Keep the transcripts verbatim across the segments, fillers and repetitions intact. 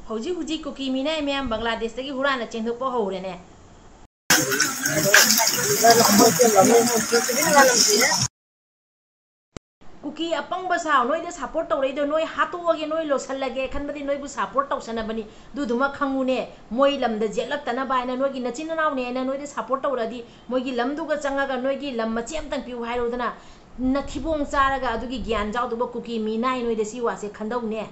ꯍꯧꯖꯤꯛ ꯍꯧꯖꯤꯛ ꯀꯨꯀꯤ ꯃꯤꯅꯥꯏ ꯃꯌꯥꯝ ꯕꯪꯒ꯭ꯂꯥꯗꯦꯁꯇꯒꯤ ꯍꯨꯔꯥꯟꯅ ꯆꯦꯟꯊꯣꯛꯄ ꯍꯧꯔꯦꯅꯦ꯫ ꯀꯨꯀꯤ ꯑꯄꯪꯕ ꯁꯥꯎ, ꯅꯣꯏꯗ ꯁꯞꯄꯣꯔꯠ ꯇꯧꯔꯛꯏꯗꯣ ꯅꯣꯏ ꯍꯥꯠꯇꯣꯛꯑꯒꯦ, ꯅꯣꯏ ꯂꯣꯏꯁꯜꯂꯒꯦ ꯈꯟꯕꯗꯤ ꯅꯣꯏꯕꯨ ꯁꯞꯄꯣꯔꯠ ꯇꯧꯁꯟꯅꯕꯅꯤ꯫ ꯑꯗꯨꯗꯨꯃ ꯈꯪꯉꯨꯅꯦ, ꯃꯣꯏ ꯂꯝꯗ ꯌꯦꯠꯂꯛꯇꯅꯕ ꯍꯥꯏꯅ ꯅꯣꯏꯒꯤ ꯅꯆꯤꯟ ꯅꯅꯥꯎꯅꯦ ꯍꯥꯏꯅ ꯅꯣꯏꯗ ꯁꯞꯄꯣꯔꯠ ꯇꯧꯔꯛꯑꯗꯤ ꯃꯣꯏꯒꯤ ꯂꯝꯗꯨꯒ ꯆꯪꯉꯒ ꯅꯣꯏꯒꯤ ꯂꯝ ꯃꯆꯦ ꯑꯃꯇꯪ ꯄꯤꯌꯨ ꯍꯥꯏꯔꯨꯗꯅ ꯅꯊꯤꯕꯣꯡ ꯆꯥꯔꯒ ꯑꯗꯨꯒꯤ ꯒ꯭ꯌꯥꯟ ꯌꯥꯎꯗꯕ ꯀꯨꯀꯤ ꯃꯤꯅꯥꯏ ꯅꯣꯏꯗ ꯁꯤ ꯋꯥꯁꯦ ꯈꯟꯗꯧꯅꯦ꯫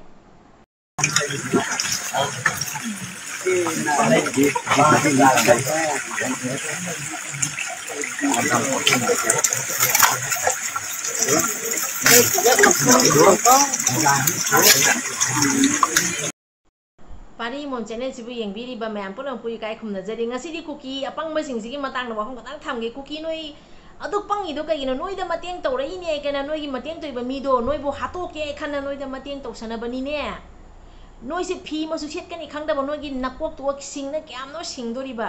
ꯄꯥꯔꯤ ꯃꯣꯟ ꯆꯦꯅꯦꯜꯁꯤꯕꯨ ꯌꯦꯡꯕꯤꯔꯤꯕ ꯃꯌꯥꯝ ꯄꯨꯝꯅꯃꯛꯄꯨ ꯏꯀꯥꯏ ꯈꯨꯝꯅꯖꯔꯤ꯫ ꯉꯁꯤꯗꯤ ꯀꯨꯀꯤ ꯑꯄꯪꯕꯁꯤꯡꯁꯤꯒꯤ ꯃꯇꯥꯡꯗ ꯋꯥꯐꯝ ꯈꯛꯇꯪ ꯊꯝꯒꯦ꯫ ꯀꯨꯀꯤ ꯅꯣꯏ ꯑꯗꯨꯛ ꯄꯪꯉꯤꯗꯣ ꯀꯩꯒꯤꯅꯣ? ꯅꯣꯏꯗ ꯃꯇꯦꯡ ꯇꯧꯔꯛꯏꯅꯦ ꯀꯩꯅꯣ, ꯅꯣꯏꯒꯤ ꯃꯇꯦꯡ ꯇꯧꯔꯤꯕ ꯃꯤꯗꯣ ꯅꯣꯏꯕꯨ ꯍꯥꯠꯇꯣꯛꯀꯦ ꯈꯟꯅ ꯅꯣꯏꯗ ꯃꯇꯦꯡ ꯇꯧꯁꯟꯅꯕꯅꯤꯅꯦ꯫ ꯅꯣꯏꯁꯦ ꯐꯤ ꯃꯆꯨ ꯁꯦꯠꯀꯅꯤ ꯈꯪꯗꯕ ꯅꯣꯏꯒꯤ ꯅꯀꯣꯛꯇꯨꯒ ꯁꯤꯡꯅ ꯀꯌꯥꯝꯅꯣ ꯁꯤꯡꯗꯣꯔꯤꯕ?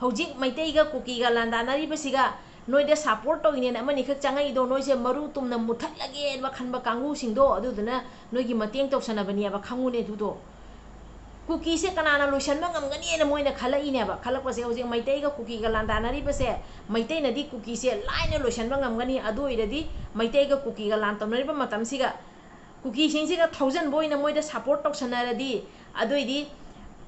ꯍꯧꯖꯤꯛ ꯃꯩꯇꯩꯒ ꯀꯨꯀꯤꯒ ꯂꯥꯟꯗꯥꯅꯔꯤꯕꯁꯤꯒ ꯅꯣꯏꯗ ꯁꯞꯄꯣꯔꯠ ꯇꯧꯔꯤꯅꯦꯅ ꯑꯃꯅꯤꯈꯛ ꯆꯪꯉꯛꯏꯗꯣ, ꯅꯣꯏꯁꯦ ꯃꯔꯨ ꯇꯨꯝꯅ ꯃꯨꯠꯊꯠꯂꯒꯦꯅ ꯈꯟꯕ ꯀꯥꯡꯕꯨꯁꯤꯡꯗꯣ, ꯑꯗꯨꯗꯨꯅ ꯅꯣꯏꯒꯤ ꯃꯇꯦꯡ ꯇꯧꯁꯟꯅꯕꯅꯦꯕ, ꯈꯪꯉꯨꯅꯦ ꯑꯗꯨꯗꯣ꯫ ꯀꯨꯀꯤꯁꯦ ꯀꯅꯥꯅ ꯂꯣꯏꯁꯟꯕ ꯉꯝꯒꯅꯤꯅ ꯃꯣꯏꯅ ꯈꯜꯂꯛꯏꯅꯦꯕ꯫ ꯈꯜꯂꯛꯄꯁꯦ ꯍꯧꯖꯤꯛ ꯃꯩꯇꯩꯒ ꯀꯨꯀꯤꯒ ꯂꯥꯟꯗꯥꯅꯔꯤꯕꯁꯦ, ꯃꯩꯇꯩꯅꯗꯤ ꯀꯨꯀꯤꯁꯦ ꯂꯥꯏꯅ ꯂꯣꯏꯁꯟꯕ ꯉꯝꯒꯅꯤ꯫ ꯑꯗꯨ ꯑꯣꯏꯔꯗꯤ ꯃꯩꯇꯩꯒ ꯀꯨꯀꯤꯒ ꯂꯥꯟ ꯇꯧꯅꯔꯤꯕ ꯃꯇꯝꯁꯤꯒ ꯀꯨꯀꯤꯁꯤꯡꯁꯤꯒ ꯊꯧꯖꯟꯕ ꯑꯣꯏꯅ ꯃꯣꯏꯗ ꯁꯞꯄꯣꯔꯠ ꯇꯧꯁꯟꯅꯔꯗꯤ, ꯑꯗꯨꯏꯗꯤ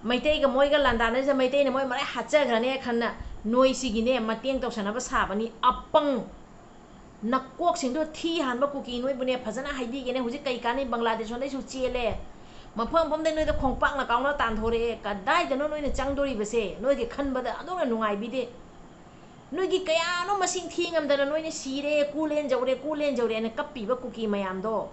ꯃꯩꯇꯩꯒ ꯃꯣꯏꯒ ꯂꯥꯟꯗꯥꯅꯔꯤꯁꯦ ꯃꯩꯇꯩꯅ ꯃꯣꯏ ꯃꯔꯥꯏ ꯍꯥꯠꯆꯈ꯭ꯔꯅꯤ ꯈꯟꯅ ꯅꯣꯏ ꯁꯤꯒꯤꯅꯦ ꯃꯇꯦꯡ ꯇꯧꯁꯟꯅꯕ ꯁꯥꯕꯅꯤ꯫ ꯑꯄꯪ ꯅꯀꯣꯛꯁꯤꯡꯗꯣ ꯊꯤ ꯍꯥꯟꯕ ꯀꯨꯀꯤ ꯅꯣꯏꯕꯨꯅꯦ ꯐꯖꯅ ꯍꯥꯏꯕꯤꯒꯦꯅꯦ꯫ ꯍꯧꯖꯤꯛ ꯀꯩ ꯀꯥꯟꯅꯩ? ꯕꯪꯒ꯭ꯂꯥꯗꯦꯁ ꯍꯣꯟꯗꯩꯁꯨ ꯆꯦꯜꯂꯦ, ꯃꯐꯝ ꯃꯐꯝꯗꯩ ꯅꯣꯏꯗ ꯈꯣꯡꯄꯥꯛꯅ ꯀꯥꯎꯅ ꯇꯥꯟꯊꯣꯔꯛꯑꯦ꯫ ꯀꯗꯥꯏꯗꯅꯣ ꯅꯣꯏꯅ ꯆꯪꯗꯣꯔꯤꯕꯁꯦ? ꯅꯣꯏꯒꯤ ꯈꯟꯕꯗ ꯑꯗꯨꯅ ꯅꯨꯡꯉꯥꯏꯕꯤꯗꯦ꯫ ꯅꯣꯏꯒꯤ ꯀꯌꯥꯅꯣ ꯃꯁꯤꯡ ꯊꯤ ꯉꯝꯗꯅ ꯅꯣꯏꯅ ꯁꯤꯔꯦ, ꯀꯨ ꯂꯦꯟꯖꯧꯔꯦ, ꯀꯨ ꯂꯦꯟꯖꯧꯔꯦꯅ ꯀꯞꯄꯤꯕ ꯀꯨꯀꯤ ꯃꯌꯥꯝꯗꯣ꯫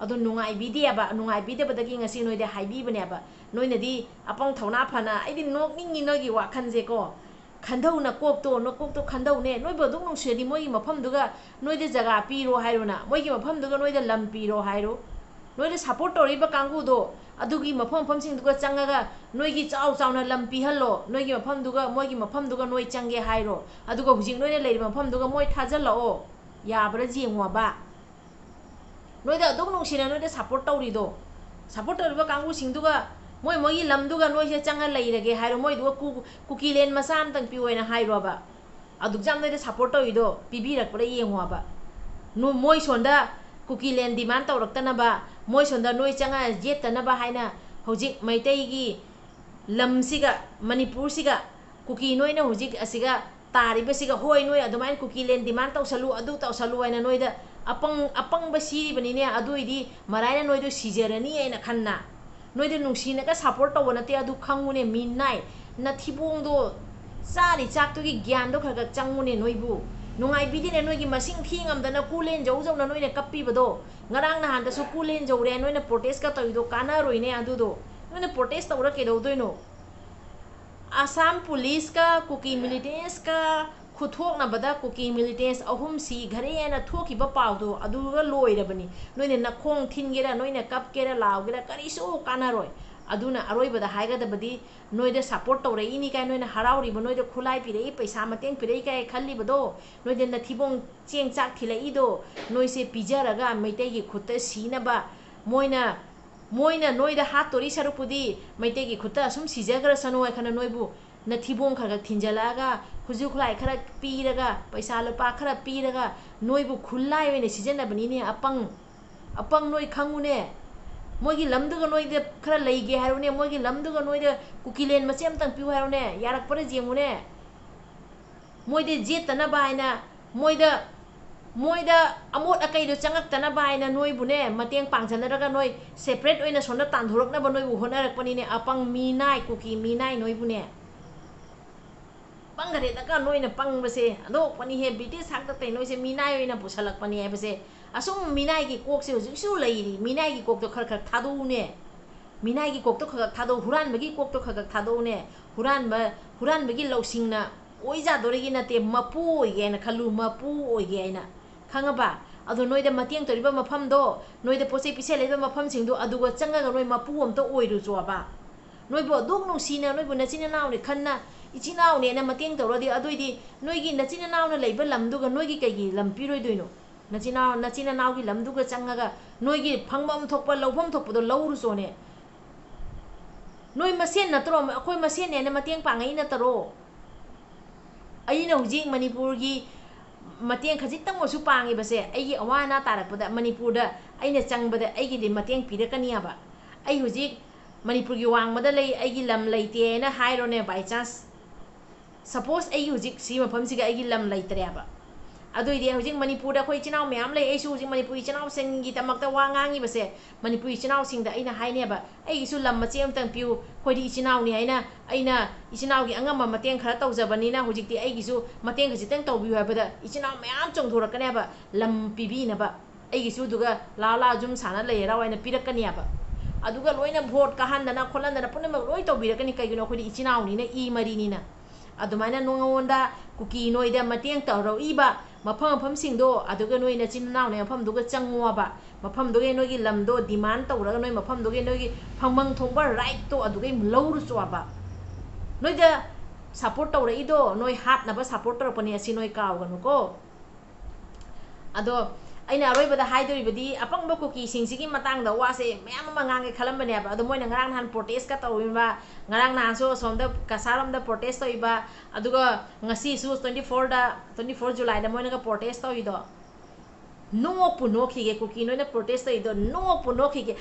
ꯑꯗꯣ ꯅꯨꯡꯉꯥꯏꯕꯤꯗꯦꯕ, ꯅꯨꯡꯉꯥꯏꯕꯤꯗꯕꯗꯒꯤ ꯉꯁꯤ ꯅꯣꯏꯗ ꯍꯥꯏꯕꯤꯕꯅꯦꯕ꯫ ꯅꯣꯏꯅꯗꯤ ꯑꯄꯪ ꯊꯧꯅꯥ ꯐꯅ, ꯑꯩꯗꯤ ꯅꯣꯛꯅꯤꯡꯉꯤ ꯅꯣꯏꯒꯤ ꯋꯥꯈꯜꯁꯦꯀꯣ꯫ ꯈꯟꯗꯧ ꯅꯀꯣꯛꯇꯣ, ꯅꯀꯣꯛꯇꯣ ꯈꯟꯗꯧꯅꯦ꯫ ꯅꯣꯏꯕꯨ ꯑꯗꯨꯛ ꯅꯨꯡꯁꯤꯔꯗꯤ ꯃꯣꯏꯒꯤ ꯃꯐꯝꯗꯨꯒ ꯅꯣꯏꯗ ꯖꯒꯥ ꯄꯤꯔꯣ ꯍꯥꯏꯔꯣꯅ, ꯃꯣꯏꯒꯤ ꯃꯐꯝꯗꯨꯒ ꯅꯣꯏꯗ ꯂꯝ ꯄꯤꯔꯣ ꯍꯥꯏꯔꯣ꯫ ꯅꯣꯏꯗ ꯁꯞꯄꯣꯔꯠ ꯇꯧꯔꯤꯕ ꯀꯥꯡꯕꯨꯗꯣ ꯑꯗꯨꯒꯤ ꯃꯐꯝ ꯃꯐꯝꯁꯤꯡꯗꯨꯒ ꯆꯪꯉꯒ ꯅꯣꯏꯒꯤ ꯆꯥꯎ ꯆꯥꯎꯅ ꯂꯝ ꯄꯤꯍꯜꯂꯣ꯫ ꯅꯣꯏꯒꯤ ꯃꯐꯝꯗꯨꯒ, ꯃꯣꯏꯒꯤ ꯃꯐꯝꯗꯨꯒ ꯅꯣꯏ ꯆꯪꯒꯦ ꯍꯥꯏꯔꯣ꯫ ꯑꯗꯨꯒ ꯍꯧꯖꯤꯛ ꯅꯣꯏꯅ ꯂꯩꯔꯤꯕ ꯃꯐꯝꯗꯨꯒ ꯃꯣꯏ ꯊꯥꯖꯤꯜꯂꯛꯑꯣ꯫ ꯌꯥꯕ꯭ꯔꯥ ꯌꯦꯡꯉꯣꯕ꯫ ꯅꯣꯏꯗ ꯑꯗꯨꯛ ꯅꯨꯡꯁꯤꯅ ꯅꯣꯏꯗ ꯁꯞꯄꯣꯔꯠ ꯇꯧꯔꯤꯗꯣ, ꯁꯞꯄꯣꯔꯠ ꯇꯧꯔꯤꯕ ꯀꯥꯡꯕꯨꯁꯤꯡꯗꯨꯒ ꯃꯣꯏ ꯃꯣꯏꯒꯤ ꯂꯝꯗꯨꯒ ꯅꯣꯏꯁꯦ ꯆꯪꯉ ꯂꯩꯔꯒꯦ ꯍꯥꯏꯔꯣ, ꯃꯣꯏꯗꯨꯒ ꯀꯨ-, ꯀꯨꯀꯤꯂꯦꯟ ꯃꯆꯥ ꯑꯃꯇꯪ ꯄꯤꯌꯣꯅ ꯍꯥꯏꯔꯣꯕ꯫ ꯑꯗꯨꯛ ꯌꯥꯝ ꯅꯣꯏꯗ ꯁꯞꯄꯣꯔꯠ ꯇꯧꯔꯤꯗꯣ ꯄꯤꯕꯤꯔꯛꯄ꯭ꯔꯥ ꯌꯦꯡꯉꯣꯕ꯫ ꯅꯣ-, ꯃꯣꯏ ꯁꯣꯝꯗ ꯀꯨꯀꯤꯂꯦꯟ ꯗꯤꯃꯥꯟ ꯇꯧꯔꯛꯇꯅꯕ, ꯃꯣꯏ ꯁꯣꯝꯗ ꯅꯣꯏ ꯆꯪꯉ ꯌꯦꯠꯇꯅꯕ ꯍꯥꯏꯅ ꯍꯧꯖꯤꯛ ꯃꯩꯇꯩꯒꯤ ꯂꯝꯁꯤꯒ, ꯃꯅꯤꯄꯨꯔꯁꯤꯒ, ꯀꯨꯀꯤ ꯅꯣꯏꯅ ꯍꯧꯖꯤꯛ ꯑꯁꯤꯒ ꯇꯥꯔꯤꯕꯁꯤꯒ, ꯍꯣꯏ, ꯅꯣꯏ ꯑꯗꯨꯃꯥꯏꯅ ꯀꯨꯀꯤꯂꯦꯟ ꯗꯤꯃꯥꯟ ꯇꯧꯁꯜꯂꯨ, ꯑꯗꯨ ꯇꯧꯁꯜꯂꯨ ꯍꯥꯏꯅ ꯅꯣꯏꯗ ꯑꯄꯪ-, ꯑꯄꯪꯕ ꯁꯤꯔꯤꯕꯅꯤꯅꯦ꯫ ꯑꯗꯨꯏꯗꯤ ꯃꯔꯥꯏꯅ ꯅꯣꯏꯗꯣ ꯁꯤꯖꯔꯅꯤ ꯍꯥꯏꯅ ꯈꯟꯅ, ꯅꯣꯏꯗ ꯅꯨꯡꯁꯤꯅꯒ ꯁꯞꯄꯣꯔꯠ ꯇꯧꯕ ꯅꯠꯇꯦ, ꯑꯗꯨ ꯈꯪꯉꯨꯅꯦ꯫ ꯃꯤꯅꯥꯏ, ꯅꯊꯤꯕꯣꯡꯗꯣ, ꯆꯥꯔꯤ ꯆꯥꯛꯇꯨꯒꯤ ꯒ꯭ꯌꯥꯟꯗꯣ ꯈꯔ ꯈꯔ ꯆꯪꯉꯨꯅꯦ ꯅꯣꯏꯕꯨ꯫ ꯅꯨꯡꯉꯥꯏꯕꯤꯗꯦꯅꯦ, ꯅꯣꯏꯒꯤ ꯃꯁꯤꯡ ꯊꯤ ꯉꯝꯗꯅ ꯀꯨꯂꯦꯟ ꯖꯧ ꯖꯧꯅ ꯅꯣꯏꯅ ꯀꯞꯄꯤꯕꯗꯣ꯫ ꯉꯔꯥꯡ ꯅꯍꯥꯟꯗꯁꯨ ꯀꯨꯂꯦꯟ ꯖꯧꯔꯦ, ꯅꯣꯏꯅ ꯄ꯭ꯔꯣꯇꯦꯁꯀ ꯇꯧꯔꯤꯗꯣ ꯀꯥꯟꯅꯔꯣꯏꯅꯦ꯫ ꯑꯗꯨꯗꯣ ꯅꯣꯏꯅ ꯄ꯭ꯔꯣꯇꯦꯁ ꯇꯧꯔ ꯀꯩꯗꯧꯗꯣꯏꯅꯣ? ꯑꯁꯥꯝ ꯄꯨꯂꯤꯁꯀ ꯀꯨꯀꯤ ꯃꯤꯂꯤꯇꯦꯟꯁꯀ ꯈꯨꯠꯊꯣꯛꯅꯕꯗ ꯀꯨꯀꯤ ꯃꯤꯂꯤꯇꯦꯟꯁ ꯑꯍꯨꯝ ꯁꯤꯈꯔꯦ ꯍꯥꯏꯅ ꯊꯣꯛꯈꯤꯕ ꯄꯥꯎꯗꯣ ꯑꯗꯨꯒ ꯂꯣꯏꯔꯕꯅꯤ꯫ ꯅꯣꯏꯅ ꯅꯈꯣꯡ ꯊꯤꯟꯒꯦꯔꯥ, ꯅꯣꯏꯅ ꯀꯞꯀꯦꯔꯥ, ꯂꯥꯎꯒꯦꯔꯥ, ꯀꯔꯤꯁꯨ ꯀꯥꯟꯅꯔꯣꯏ꯫ ꯑꯗꯨꯅ ꯑꯔꯣꯏꯕꯗ ꯍꯥꯏꯒꯗꯕꯗꯤ, ꯅꯣꯏꯗ ꯁꯞꯄꯣꯔꯠ ꯇꯧꯔꯛꯏꯅꯤ ꯀꯥꯏ, ꯅꯣꯏꯅ ꯍꯔꯥꯎꯔꯤꯕ, ꯅꯣꯏꯗ ꯈꯨꯠꯂꯥꯏ ꯄꯤꯔꯛꯏ, ꯄꯩꯁꯥ ꯃꯇꯦꯡ ꯄꯤꯔꯛꯏ ꯀꯥꯏ ꯈꯜꯂꯤꯕꯗꯣ, ꯅꯣꯏꯗ ꯅꯊꯤꯕꯣꯡ ꯆꯦꯡ ꯆꯥꯛ ꯊꯤꯜꯂꯛꯏꯗꯣ, ꯅꯣꯏꯁꯦ ꯄꯤꯖꯔꯒ ꯃꯩꯇꯩꯒꯤ ꯈꯨꯠꯇ ꯁꯤꯅꯕ, ꯃꯣꯏꯅ, ꯃꯣꯏꯅ ꯅꯣꯏꯗ ꯍꯥꯠꯇꯣꯔꯤ ꯁꯔꯨꯛꯄꯨꯗꯤ ꯃꯩꯇꯩꯒꯤ ꯈꯨꯠꯇ ꯑꯁꯨꯝ ꯁꯤꯖꯈ꯭ꯔꯁꯅꯨ ꯍꯥꯏ ꯈꯟꯅ ꯅꯣꯏꯕꯨ ꯅꯊꯤꯕꯣꯡ ꯈꯔ ꯈꯔ ꯊꯤꯟꯖꯜꯂꯛꯑꯒ, ꯈꯨꯠꯁꯨ ꯈꯨꯠꯂꯥꯏ ꯈꯔ ꯄꯤꯔꯒ, ꯄꯩꯁꯥ ꯂꯨꯄꯥ ꯈꯔ ꯄꯤꯔꯒ ꯅꯣꯏꯕꯨ ꯈꯨꯠꯂꯥꯏ ꯑꯣꯏꯅ ꯁꯤꯖꯤꯟꯅꯕꯅꯤꯅꯦ, ꯑꯄꯪ꯫ ꯑꯄꯪ ꯅꯣꯏ ꯈꯪꯉꯨꯅꯦ꯫ ꯃꯣꯏꯒꯤ ꯂꯝꯗꯨꯒ ꯅꯣꯏꯗ ꯈꯔ ꯂꯩꯒꯦ ꯍꯥꯏꯔꯨꯅꯦ, ꯃꯣꯏꯒꯤ ꯂꯝꯗꯨꯒ ꯅꯣꯏꯗ ꯀꯨꯀꯤꯂꯦꯟ ꯃꯆꯦ ꯑꯃꯇꯪ ꯄꯤꯌꯨ ꯍꯥꯏꯔꯨꯅꯦ, ꯌꯥꯔꯛꯄ꯭ꯔꯥ ꯌꯦꯡꯉꯨꯅꯦ꯫ ꯃꯣꯏꯗ ꯌꯦꯠꯇꯅꯕ ꯍꯥꯏꯅ, ꯃꯣꯏꯗ, ꯃꯣꯏꯗ ꯑꯃꯣꯠ ꯑꯀꯥꯏꯗꯣ ꯆꯪꯉꯛꯇꯅꯕ ꯍꯥꯏꯅ ꯅꯣꯏꯕꯨꯅꯦ ꯃꯇꯦꯡ ꯄꯥꯡꯖꯅꯔꯒ ꯅꯣꯏ ꯁꯦꯄꯔꯦꯠ ꯑꯣꯏꯅ ꯁꯣꯝꯗ ꯇꯥꯟꯊꯣꯔꯛꯅꯕ ꯅꯣꯏꯕꯨ ꯍꯣꯠꯅꯔꯛꯄꯅꯤꯅꯦ, ꯑꯄꯪ ꯃꯤꯅꯥꯏ, ꯀꯨꯀꯤ ꯃꯤꯅꯥꯏ ꯅꯣꯏꯕꯨꯅꯦ꯫ ꯄꯪꯈ꯭ꯔꯦꯗꯀ ꯅꯣꯏꯅ ꯄꯪꯕꯁꯦ, ꯑꯗꯣꯛꯄꯅꯤꯍꯦ꯫ ꯕ꯭ꯔꯤꯇꯤꯁ ꯍꯥꯛꯇꯛꯇꯩ ꯅꯣꯏꯁꯦ ꯃꯤꯅꯥꯏ ꯑꯣꯏꯅ ꯄꯨꯁꯜꯂꯛꯄꯅꯤ ꯍꯥꯏꯕꯁꯦ꯫ ꯑꯁꯨꯝ ꯃꯤꯅꯥꯏꯒꯤ ꯀꯣꯛꯁꯦ ꯍꯧꯖꯤꯛꯁꯨ ꯂꯩꯔꯤ꯫ ꯃꯤꯅꯥꯏꯒꯤ ꯀꯣꯛꯇꯣ ꯈꯔ ꯈꯔ ꯊꯥꯗꯣꯛꯎꯅꯦ꯫ ꯃꯤꯅꯥꯏꯒꯤ ꯀꯣꯛꯇꯣ ꯈꯔ ꯈꯔ ꯊꯥꯗꯣꯛꯎ, ꯍꯨꯔꯥꯟꯕꯒꯤ ꯀꯣꯛꯇꯣ ꯈꯔ ꯈꯔ ꯊꯥꯗꯣꯛꯎꯅꯦ꯫ ꯍꯨꯔꯥꯟꯕ, ꯍꯨꯔꯥꯟꯕꯒꯤ ꯂꯧꯁꯤꯡꯅ ꯑꯣꯏꯖꯥꯗꯣꯔꯤꯒꯤ ꯅꯠꯇꯦ, ꯃꯄꯨ ꯑꯣꯏꯒꯦ ꯍꯥꯏꯅ ꯈꯜꯂꯨ, ꯃꯄꯨ ꯑꯣꯏꯒꯦ ꯍꯥꯏꯅ꯫ ꯈꯪꯉꯕ? ꯑꯗꯣ ꯅꯣꯏꯗ ꯃꯇꯦꯡ ꯇꯧꯔꯤꯕ ꯃꯐꯝꯗꯣ, ꯅꯣꯏꯗ ꯄꯣꯠ ꯆꯩ ꯄꯤꯁꯜꯂꯤꯕ ꯃꯐꯝꯁꯤꯡꯗꯣ, ꯑꯗꯨꯒ ꯆꯪꯉꯒ ꯅꯣꯏ ꯃꯄꯨ ꯑꯝꯇ ꯑꯣꯏꯔꯨꯆꯣꯕ꯫ ꯅꯣꯏꯕꯨ ꯑꯗꯨꯛ ꯅꯨꯡꯁꯤꯅ, ꯅꯣꯏꯕꯨ ꯅꯆꯤꯟ ꯏꯅꯥꯎꯅꯤ ꯈꯟꯅ, ꯏꯆꯤꯟ ꯏꯅꯥꯎꯅꯦꯅ ꯃꯇꯦꯡ ꯇꯧꯔꯗꯤ, ꯑꯗꯨꯏꯗꯤ ꯅꯣꯏꯒꯤ ꯅꯆꯤꯟ ꯏꯅꯥꯎꯅ ꯂꯩꯕ ꯂꯝꯗꯨꯒ ꯅꯣꯏꯒꯤ ꯀꯩꯒꯤ ꯂꯝ ꯄꯤꯔꯣꯏꯗꯣꯏꯅꯣ? ꯅꯆꯤꯟ ꯏꯅꯥꯎ, ꯅꯆꯤꯟ ꯏꯅꯥꯎꯒꯤ ꯂꯝꯗꯨꯒ ꯆꯪꯉꯒ ꯅꯣꯏꯒꯤ ꯐꯪꯐꯝ ꯊꯣꯛꯄ, ꯂꯧꯐꯝ ꯊꯣꯛꯄꯗꯣ ꯂꯧꯔꯨꯆꯣꯅꯦ꯫ ꯅꯣꯏ ꯃꯁꯦꯟ ꯅꯠꯇ꯭ꯔꯣ? ꯑꯩꯈꯣꯏ ꯃꯁꯦꯟꯅꯦꯅ ꯃꯇꯦꯡ ꯄꯥꯡꯉꯛꯏ ꯅꯠꯇꯔꯣ? ꯑꯩꯅ ꯍꯧꯖꯤꯛ ꯃꯅꯤꯄꯨꯔꯒꯤ ꯃꯇꯦꯡ ꯈꯖꯤꯛꯇꯪ ꯑꯣꯏꯁꯨ ꯄꯥꯡꯉꯤꯕꯁꯦ, ꯑꯩꯒꯤ ꯑꯋꯥ ꯑꯅꯥ ꯇꯥꯔꯛꯄꯗ ꯃꯅꯤꯄꯨꯔꯗ ꯑꯩꯅ ꯆꯪꯕꯗ ꯑꯩꯒꯤꯗꯤ ꯃꯇꯦꯡ ꯄꯤꯔꯛꯀꯅꯤ ꯍꯥꯏꯕ꯫ ꯑꯩ ꯍꯧꯖꯤꯛ ꯃꯅꯤꯄꯨꯔꯒꯤ ꯋꯥꯡꯃꯗ ꯂꯩ, ꯑꯩꯒꯤ ꯂꯝ ꯂꯩꯇꯦ ꯍꯥꯏꯅ ꯍꯥꯏꯔꯣꯅꯦ, by chance꯫ Suppose ꯑꯩꯒꯤ ꯍꯧꯖꯤꯛ ꯁꯤ ꯃꯐꯝꯁꯤꯒ ꯑꯩꯒꯤ ꯂꯝ ꯂꯩꯇ꯭ꯔꯦꯕ꯫ ꯑꯗꯨꯏꯗꯤ ꯍꯧꯖꯤꯛ ꯃꯅꯤꯄꯨꯔꯗ ꯑꯩꯈꯣꯏ ꯏꯆꯤꯟ ꯏꯅꯥꯎ ꯃꯌꯥꯝ ꯂꯩ, ꯑꯩꯁꯨ ꯍꯧꯖꯤꯛ ꯃꯅꯤꯄꯨꯔ ꯏꯆꯤꯟ ꯏꯅꯥꯎꯁꯤꯡꯒꯤꯗꯃꯛꯇ ꯋꯥ ꯉꯥꯡꯉꯤꯕꯁꯦ, ꯃꯅꯤꯄꯨꯔ ꯏꯆꯤꯟ ꯏꯅꯥꯎꯁꯤꯡꯗ ꯑꯩꯅ ꯍꯥꯏꯅꯦꯕ, "ꯑꯩꯒꯤꯁꯨ ꯂꯝ ꯃꯆꯦꯠ ꯑꯃꯇꯪ ꯄꯤꯌꯨ, ꯑꯩꯈꯣꯏꯗꯤ ꯏꯆꯤꯟ ꯏꯅꯥꯎꯅꯤ" ꯍꯥꯏꯅ, ꯑꯩꯅ ꯏꯆꯤꯟ ꯏꯅꯥꯎꯒꯤ ꯑꯉꯝꯕ ꯃꯇꯦꯡ ꯈꯔ ꯇꯧꯖꯕꯅꯤꯅ ꯍꯧꯖꯤꯛꯇꯤ ꯑꯩꯒꯤꯁꯨ ꯃꯇꯦꯡ ꯈꯖꯤꯛꯇꯪ ꯇꯧꯕꯤꯌꯨ ꯍꯥꯏꯕꯗ ꯏꯆꯤꯟ ꯏꯅꯥꯎ ꯃꯌꯥꯝ ꯆꯣꯡꯊꯣꯔꯛꯀꯅꯦꯕ ꯂꯝ ꯄꯤꯕꯤꯅꯕ꯫ ꯑꯩꯒꯤꯁꯨ ꯑꯗꯨꯒ ꯂꯥ ꯂꯥ ꯌꯨꯝ ꯁꯥꯅ ꯂꯩꯔꯥꯎ ꯍꯥꯏꯅ ꯄꯤꯔꯛꯀꯅꯦꯕ꯫ ꯑꯗꯨꯒ ꯂꯣꯏꯅ vote ꯀꯥꯍꯟꯗꯅ ꯈꯣꯠꯍꯟꯗꯅ ꯄꯨꯝꯅꯃꯛ ꯂꯣꯏ ꯇꯧꯕꯤꯔꯛꯀꯅꯤ꯫ ꯀꯩꯒꯤꯅꯣ? ꯑꯩꯈꯣꯏꯗꯤ ꯏꯆꯤꯟ ꯏꯅꯥꯎꯅꯤꯅ, ꯏ ꯃꯔꯤꯅꯤꯅ꯫ ꯑꯗꯨꯃꯥꯏꯅ ꯅꯉꯣꯟꯗ ꯀꯨꯀꯤ ꯅꯣꯏꯗ ꯃꯇꯦꯡ ꯇꯧꯔꯛꯏꯕ ꯃꯐꯝ ꯃꯐꯝꯁꯤꯡꯗꯣ, ꯑꯗꯨꯒ ꯅꯣꯏ ꯅꯆꯤꯟ ꯅꯅꯥꯎꯅ ꯃꯐꯝꯗꯨꯒ ꯆꯪꯉꯣꯕ, ꯃꯐꯝꯗꯨꯒꯤ ꯅꯣꯏꯒꯤ ꯂꯝꯗꯣ demand ꯇꯧꯔꯒ ꯅꯣꯏ ꯃꯐꯝꯗꯨꯒꯤ ꯅꯣꯏꯒꯤ ꯐꯪꯐꯝ ꯊꯣꯛꯄ rightꯇꯣ ꯑꯗꯨꯒꯤ ꯂꯧꯔꯨꯆꯣꯕ꯫ ꯅꯣꯏꯗ support ꯇꯧꯔꯛꯏꯗꯣ ꯅꯣꯏ ꯍꯥꯠꯅꯕ support ꯇꯧꯔꯛꯄꯅꯦ, ꯑꯁꯤ ꯅꯣꯏ ꯀꯥꯎꯒꯅꯨꯀꯣ꯫ ꯑꯗꯣ ꯑꯩꯅ ꯑꯔꯣꯏꯕꯗ ꯍꯥꯏꯗꯣꯔꯤꯕꯗꯤ, ꯑꯄꯪꯕ ꯀꯨꯀꯤꯁꯤꯡꯁꯤꯒꯤ ꯃꯇꯥꯡꯗ ꯋꯥꯁꯦ ꯃꯌꯥꯝ ꯑꯃ ꯉꯥꯡꯒꯦ ꯈꯜꯂꯝꯕꯅꯦꯕ, ꯑꯗꯣ ꯃꯣꯏꯅ ꯉꯔꯥꯡ ꯅꯍꯥꯟ protestꯀ ꯇꯧꯔꯤꯕ, ꯉꯔꯥꯡ ꯅꯍꯥꯟꯁꯨ ꯑꯁꯣꯝꯗ ꯀꯁꯥꯔꯣꯝꯗ protest ꯇꯧꯔꯤꯕ, ꯑꯗꯨꯒ ꯉꯁꯤꯁꯨ twenty fourꯗ, twenty four Julyꯗ ꯃꯣꯏꯅꯒ protest ꯇꯧꯔꯤꯗꯣ, ꯅꯣꯛꯄꯨ ꯅꯣꯛꯈꯤꯒꯦ꯫ ꯀꯨꯀꯤ ꯅꯣꯏꯅ protest ꯇꯧꯔꯤꯗꯣ ꯅꯣꯛꯄꯨ ꯅꯣꯛꯈꯤꯒꯦ꯫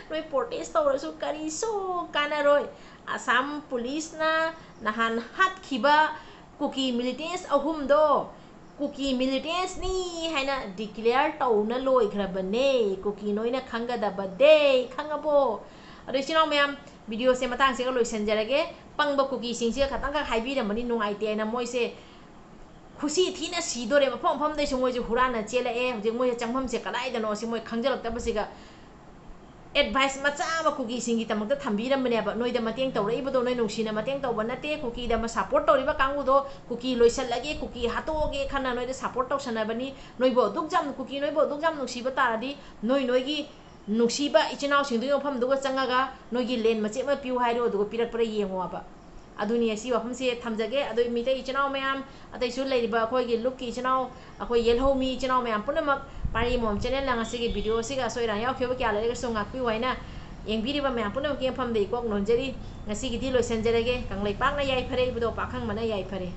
ꯅꯣꯏ protest ꯇꯧꯔꯁꯨ ꯀꯔꯤꯁꯨ ꯀꯥꯟꯅꯔꯣꯏ꯫ ꯑꯁꯥꯝ ꯄꯨꯂꯤꯁꯅ ꯅꯍꯥꯟ ꯍꯥꯠꯈꯤꯕ ꯀꯨꯀꯤ militants ꯑꯍꯨꯝꯗꯣ ꯀꯨꯀꯤ militantsꯅꯤ ꯍꯥꯏꯅ declare ꯇꯧꯅ ꯂꯣꯏꯈ꯭ꯔꯕꯅꯦ꯫ ꯀꯨꯀꯤ ꯅꯣꯏꯅ ꯈꯪꯒꯗꯕꯗꯦ, ꯈꯪꯉꯕꯣ? ꯑꯗꯣ ꯏꯆꯤꯟ ꯏꯅꯥꯎ ꯃꯌꯥꯝ, videoꯁꯦ ꯃꯇꯥꯡꯁꯤꯒ ꯂꯣꯏꯁꯤꯟꯖꯔꯒꯦ꯫ ꯄꯪꯕ ꯀꯨꯀꯤꯁꯤꯡꯁꯤꯒ ꯈꯇꯪꯈꯛ ꯍꯥꯏꯕꯤꯔꯝꯕꯅꯤ, ꯅꯨꯡꯉꯥꯏꯇꯦ ꯍꯥꯏꯅ꯫ ꯃꯣꯏꯁꯦ ꯈꯨꯁꯤ ꯊꯤꯅ ꯁꯤꯗꯣꯔꯦ꯫ ꯃꯐꯝ ꯃꯐꯝꯗꯩꯁꯨ ꯃꯣꯏꯁꯦ ꯍꯨꯔꯥꯟꯅ ꯆꯦꯜꯂꯛꯑꯦ꯫ ꯍꯧꯖꯤꯛ ꯃꯣꯏꯁꯦ ꯆꯪꯐꯝꯁꯦ ꯀꯗꯥꯏꯗꯅꯣ ꯁꯤ ꯃꯣꯏ ꯈꯪꯖꯤꯜꯂꯛꯇꯕꯁꯤꯒ advice ꯃꯆꯥ ꯑꯃ ꯀꯨꯀꯤꯁꯤꯡꯒꯤꯗꯃꯛꯇ ꯊꯝꯕꯤꯔꯝꯕꯅꯦꯕ꯫ ꯅꯣꯏꯗ ꯃꯇꯦꯡ ꯇꯧꯔꯛꯏꯕꯗꯣ ꯅꯣꯏ ꯅꯨꯡꯁꯤꯅ ꯃꯇꯦꯡ ꯇꯧꯕ ꯅꯠꯇꯦ꯫ ꯀꯨꯀꯤꯗ ꯑꯃ support ꯇꯧꯔꯤꯕ ꯀꯥꯡꯕꯨꯗꯣ ꯀꯨꯀꯤ ꯂꯣꯏꯁꯜꯂꯒꯦ, ꯀꯨꯀꯤ ꯍꯥꯠꯇꯣꯛꯑꯒꯦ ꯈꯟꯅ ꯅꯣꯏꯗ support ꯇꯧꯁꯟꯅꯕꯅꯤ꯫ ꯅꯣꯏꯕꯨ ꯑꯗꯨꯛ ꯌꯥꯝ, ꯀꯨꯀꯤ ꯅꯣꯏꯕꯨ ꯑꯗꯨꯛ ꯌꯥꯝ ꯅꯨꯡꯁꯤꯕ ꯇꯥꯔꯗꯤ ꯅꯣꯏ ꯅꯣꯏꯒꯤ ꯅꯨꯡꯁꯤꯕ ꯏꯆꯤꯟ ꯏꯅꯥꯎꯁꯤꯡꯗꯨꯒꯤ ꯃꯐꯝꯗꯨꯒ ꯆꯪꯉꯒ ꯅꯣꯏꯒꯤ land ꯃꯆꯦꯠ ꯑꯃ ꯄꯤꯌꯨ ꯍꯥꯏꯔꯣ, ꯑꯗꯨꯒ ꯄꯤꯔꯛꯄ꯭ꯔꯥ ꯌꯦꯡꯉꯣꯕ꯫ ꯑꯗꯨꯅꯤ ꯑꯁꯤ ꯋꯥꯐꯝꯁꯦ ꯊꯝꯖꯒꯦ꯫ ꯑꯗꯣ ꯃꯤꯇꯩ ꯏꯆꯤꯟ ꯏꯅꯥꯎ ꯃꯌꯥꯝ, ꯑꯇꯩꯁꯨ ꯂꯩꯔꯤꯕ ꯑꯩꯈꯣꯏꯒꯤ ꯂꯨꯞꯀꯤ ꯏꯆꯤꯟ ꯏꯅꯥꯎ, ꯑꯩꯈꯣꯏ ꯌꯦꯜꯍꯧꯃꯤ ꯏꯆꯤꯟ ꯏꯅꯥꯎ ꯃꯌꯥꯝ ꯄꯨꯝꯅꯃꯛ, ꯄꯥꯏꯔꯤ ꯃꯣꯝ channelꯅ ꯉꯁꯤꯒꯤ videoꯁꯤꯒ ꯑꯁꯣꯏ ꯑꯔꯥꯟ ꯌꯥꯎꯈꯤꯕ ꯀꯌꯥ ꯂꯩꯔꯒꯁꯨ ꯉꯥꯛꯄꯤꯌꯨ ꯍꯥꯏꯅ ꯌꯦꯡꯕꯤꯔꯤꯕ ꯃꯌꯥꯝ ꯄꯨꯝꯅꯃꯛꯀꯤ ꯃꯐꯝꯗ ꯏꯀꯣꯛ ꯅꯣꯟꯖꯔꯤ꯫ ꯉꯁꯤꯒꯤꯗꯤ ꯂꯣꯏꯁꯤꯟꯖꯔꯒꯦ꯫ ꯀꯪꯂꯩꯄꯥꯛꯅ ꯌꯥꯏꯐꯔꯦ, ꯏꯕꯨꯙꯧ ꯄꯥꯈꯪꯕꯅ ꯌꯥꯏꯐꯔꯦ꯫